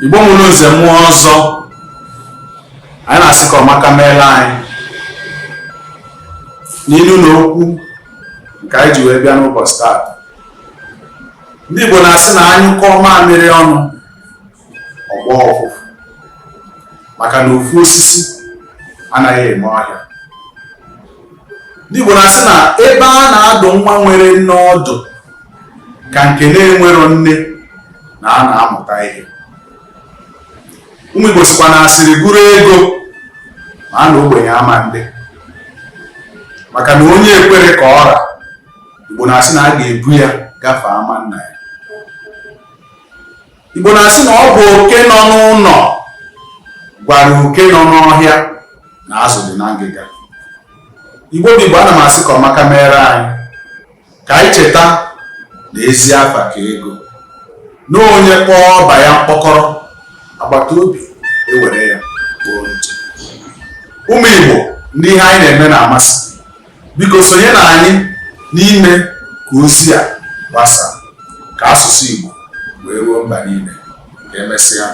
Igbo mụrụ nze mụọ ọzọ, anyị na-asị ka ọmaka meela anyị n'ilu na okwu nke anyị ji wee bịa n'ụbọchị taata. Ndị Igbo na-asị na a nyụkọọ mamịrị ọnụ, ọ gbọọ ụfụfụ, maka na ofu osisi anaghị eme ọhịa. Ndị Igbo na-asị na ebe a na-adụ nwa nwere nne ọdụ ka nke na-enwero nne na a na-amụta ihe. Ụmụ Igbo sịkwa na asịrị gụrụ ego ma a na ogbenye ama ndị, maka na onye ekwere ka ọ ra, Igbo na-asị na a ga-ebu ya gafee ama nna ya. Igbo na-asị na ọ bụ oke nọ n'ụlọ gwara oke nọ n'ọhịa na azụ dị na ngịga. Igbo bụ Igbo, ana m asị ka ọmaka meere anyị, ka anyị cheta na ezi afa ka ego, na onye kpọọ ọba ya mkpọkọrọ, agbata obi ewere ya kpoo ntụ. Ụmụ Igbo, ndị ihe anyị na-eme na-amasị, biko sonye na anyị n'ime ka ozi a gbasaa, ka asụsụ Igbo wee ruo mba niile. Ka emesịa.